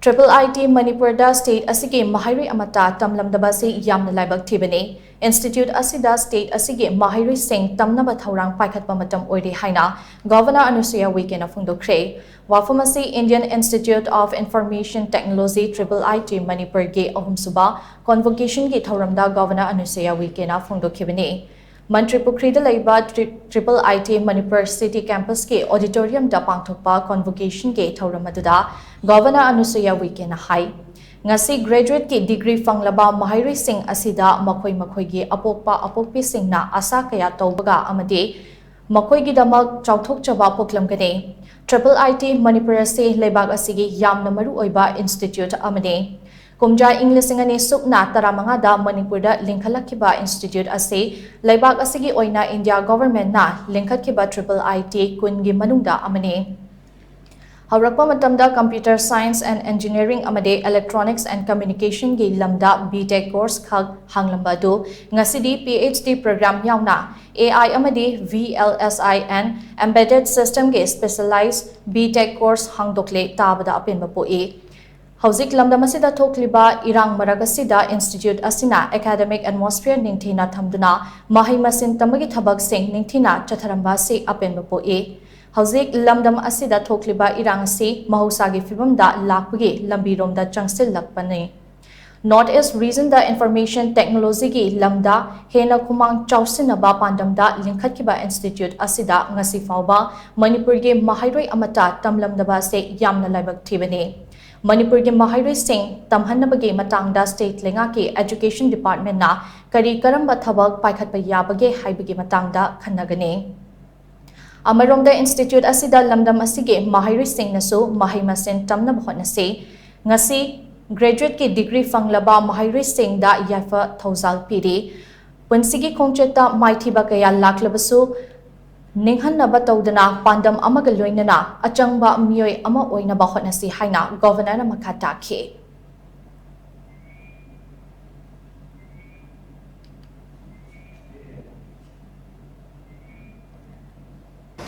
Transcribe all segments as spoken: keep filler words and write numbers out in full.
Triple I T ꯃꯅꯤꯄꯨꯔꯗ state ꯑꯁꯤꯒꯤ ꯃꯍꯩꯔꯣꯏ ꯑꯃꯠꯇ ꯇꯝꯂꯝꯗꯕ ꯑꯁꯤ ꯌꯥꯝꯅ ꯂꯥꯏꯕꯛ ꯊꯤꯕꯅꯤ꯫ Institute ꯑꯁꯤꯗ state ꯑꯁꯤꯒꯤ ꯃꯍꯩꯔꯣꯏꯁꯤꯡ ꯇꯝꯅꯕ ꯊꯧꯔꯥꯡ ꯄꯥꯏꯈꯠꯄ ꯃꯇꯝ ꯑꯣꯏꯔꯦ ꯍꯥꯏꯅ Governor ꯑꯅꯨꯁꯨꯌꯥ ꯎꯏꯀꯦꯅ ꯐꯣꯡꯗꯣꯛꯈ꯭ꯔꯦ꯫ ꯋꯥꯐꯝ ꯑꯁꯤ Indian Institute of Information Technology, Triple I T ꯃꯅꯤꯄꯨꯔꯒꯤ ꯑꯍꯨꯝꯁꯨꯕ convocationꯒꯤ ꯊꯧꯔꯝꯗ Governor ꯑꯅꯨꯁꯨꯌꯥ ꯎꯏꯀꯦꯅ ꯐꯣꯡꯗꯣꯛꯈꯤꯕꯅꯤ꯫ ꯃꯟꯇ꯭ꯔꯤ ꯄꯨꯈ꯭ꯔꯤꯗ ꯂꯩꯕ Tri-, Triple I T Manipur City Campusꯀꯤ auditoriumꯗ ꯄꯥꯡꯊꯣꯛꯄ convocationꯒꯤ ꯊꯧꯔꯝ ꯑꯗꯨꯗ Governor ꯑꯅꯨꯁꯨꯌꯥ ꯎꯏꯀꯦꯅ ꯍꯥꯏ, ꯉꯁꯤ graduateꯀꯤ degree ꯐꯪꯂꯕ ꯃꯍꯩꯔꯣꯏꯁꯤꯡ ꯑꯁꯤꯗ ꯃꯈꯣꯏ ꯃꯈꯣꯏꯒꯤ ꯑꯄꯣꯛꯄ ꯑꯄꯣꯛꯄꯤꯁꯤꯡꯅ ꯑꯁꯥ ꯀꯌꯥ ꯇꯧꯕꯒ ꯑꯃꯗꯤ ꯃꯈꯣꯏꯒꯤꯗꯃꯛ ꯆꯥꯎꯊꯣꯛꯆꯕ ꯄꯣꯛꯂꯝꯒꯅꯤ꯫ Triple I T ꯃꯅꯤꯄꯨꯔ ꯑꯁꯤ ꯂꯩꯕꯥꯛ ꯑꯁꯤꯒꯤ ꯌꯥꯝꯅ ꯃꯔꯨꯑꯣꯏꯕ institute ꯑꯃꯅꯤ꯫ ꯀꯨꯝꯖꯥ ꯏꯪ ꯂꯤꯁꯤꯡ ꯑꯅꯤ ꯁꯨꯞꯅ ꯇꯔꯥꯃꯉꯥꯗ ꯃꯅꯤꯄꯨꯔꯗ ꯂꯤꯡꯈꯠꯂꯛꯈꯤꯕ institute ꯑꯁꯤ ꯂꯩꯕꯥꯛ ꯑꯁꯤꯒꯤ ꯑꯣꯏꯅ India governmentꯅ ꯂꯤꯡꯈꯠꯈꯤꯕ Triple I T ꯀꯨꯟꯒꯤ ꯃꯅꯨꯡꯗ ꯑꯃꯅꯤ꯫ ꯍꯧꯔꯛꯄ ꯃꯇꯝꯗ Computer Science and Engineering ꯑꯃꯗꯤ Electronics and Communicationꯒꯤ ꯂꯝꯗ B Tech course ꯈꯛ ꯍꯥꯡꯂꯝꯕ ꯑꯗꯨ ꯉꯁꯤꯗꯤ P H D program ꯌꯥꯎꯅ A I ꯑꯃꯗꯤ V L S I and Embedded Systemꯒꯤ specialized B Tech course ꯍꯥꯡꯗꯣꯛꯂꯦ꯫ ꯇꯥꯕꯗ ꯑꯄꯦꯟꯕ ꯄꯣꯛꯏ꯫ ꯍꯧꯖꯤꯛ ꯂꯝꯗꯝ ꯑꯁꯤꯗ ꯊꯣꯛꯂꯤꯕ ꯏꯔꯥꯡ ꯃꯔꯛ ꯑꯁꯤꯗ institute ꯑꯁꯤꯅ academic atmosphere ꯅꯤꯡꯊꯤꯅ ꯊꯝꯗꯨꯅ ꯃꯍꯩ ꯃꯁꯤꯡ ꯇꯝꯕꯒꯤ ꯊꯕꯛꯁꯤꯡ ꯅꯤꯡꯊꯤꯅ ꯆꯠꯊꯔꯝꯕ ꯑꯁꯤ ꯑꯄꯦꯟꯕ ꯄꯣꯛꯏ꯫ ꯍꯧꯖꯤꯛ ꯂꯝꯗꯝ ꯑꯁꯤꯗ ꯊꯣꯛꯂꯤꯕ ꯏꯔꯥꯡ ꯑꯁꯤ ꯃꯍꯧꯁꯥꯒꯤ ꯐꯤꯕꯝꯗ ꯂꯥꯛꯄꯒꯤ ꯂꯝꯕꯤꯔꯣꯝꯗ ꯆꯪꯁꯤꯜꯂꯛꯄꯅꯤ꯫ North East regionꯗ information technologyꯒꯤ ꯂꯝꯗ ꯍꯦꯟꯅ ꯈꯨꯃꯥꯡ ꯆꯥꯎꯁꯤꯟꯅꯕ ꯄꯥꯟꯗꯝꯗ ꯂꯤꯡꯈꯠꯈꯤꯕ institute ꯑꯁꯤꯗ ꯉꯁꯤ ꯐꯥꯎꯕ ꯃꯅꯤꯄꯨꯔꯒꯤ ꯃꯍꯩꯔꯣꯏ ꯑꯃꯠꯇ ꯇꯝꯂꯝꯗꯕ ꯑꯁꯤ ꯌꯥꯝꯅ ꯂꯥꯏꯕꯛ ꯊꯤꯕꯅꯤ꯫ ꯃꯅꯤꯄꯨꯔꯒꯤ ꯃꯍꯩꯔꯣꯏꯁꯤꯡ ꯇꯝꯍꯟꯅꯕꯒꯤ ꯃꯇꯥꯡꯗ state ꯂꯩꯉꯥꯛꯀꯤ education departmentꯅ ꯀꯔꯤ ꯀꯔꯝꯕ ꯊꯕꯛ ꯄꯥꯏꯈꯠꯄ ꯌꯥꯕꯒꯦ ꯍꯥꯏꯕꯒꯤ ꯃꯇꯥꯡꯗ ꯈꯟꯅꯒꯅꯤ꯫ ꯑꯃꯔꯣꯝꯗ institute ꯑꯁꯤꯗ ꯂꯝꯗꯝ ꯑꯁꯤꯒꯤ ꯃꯍꯩꯔꯣꯏꯁꯤꯡꯅꯁꯨ ꯃꯍꯩ ꯃꯁꯤꯡ ꯇꯝꯅꯕ ꯍꯣꯠꯅꯁꯤ꯫ ꯉꯁꯤ graduateꯀꯤ degree ꯐꯪꯂꯕ ꯃꯍꯩꯔꯣꯏꯁꯤꯡꯗ ꯌꯥꯏꯐ ꯊꯧꯖꯥꯜ ꯄꯤꯔꯤ꯫ ꯄꯨꯟꯁꯤꯒꯤ ꯈꯣꯡꯆꯠꯇ ꯃꯥꯏꯊꯤꯕ ꯀꯌꯥ ꯂꯥꯛꯂꯕꯁꯨ ꯅꯤꯡꯍꯟꯅꯕ ꯇꯧꯗꯅ ꯄꯥꯟꯗꯝ ꯑꯃꯒ ꯂꯣꯏꯅꯅ ꯑꯆꯪꯕ ꯃꯤꯑꯣꯏ ꯑꯃ ꯑꯣꯏꯅꯕ ꯍꯣꯠꯅꯁꯤ ꯍꯥꯏꯅ Governorꯅ ꯃꯈꯥ ꯇꯥꯈꯤ꯫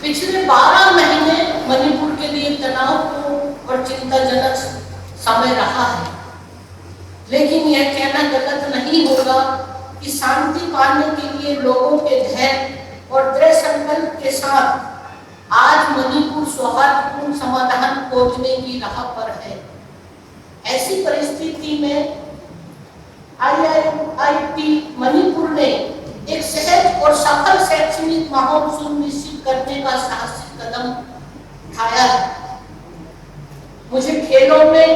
पिछले बारह महीने मणिपुर के लिए तनावपूर्ण और चिंताजनक समय रहा है, लेकिन यह कहना गलत नहीं होगा कि शांति पाने के लिए लोगों के धैर्य और दृढ़ संकल्प के साथ आज मणिपुर सौहार्दपूर्ण समाधान खोजने की राह पर है। ऐसी परिस्थिति में आईआईटी मणिपुर ने एक सहज और सफल शैक्षणिक माहौल सुनिश्चित करने का साहसिक कदम उठाया है। मुझे खेलों में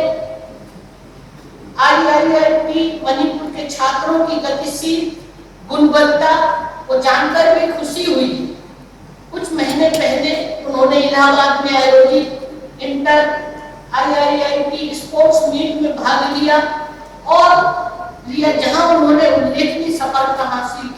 आईआईटी मणिपुर के छात्रों की गतिशील गुणवत्ता को जानकर भी खुशी हुई। कुछ महीने पहले उन्होंने इलाहाबाद में आयोजित इंटर आईआईटी स्पोर्ट्स मीट में भाग लिया और लिया, जहां उन्होंने उल्लेखनीय सफलता हासिल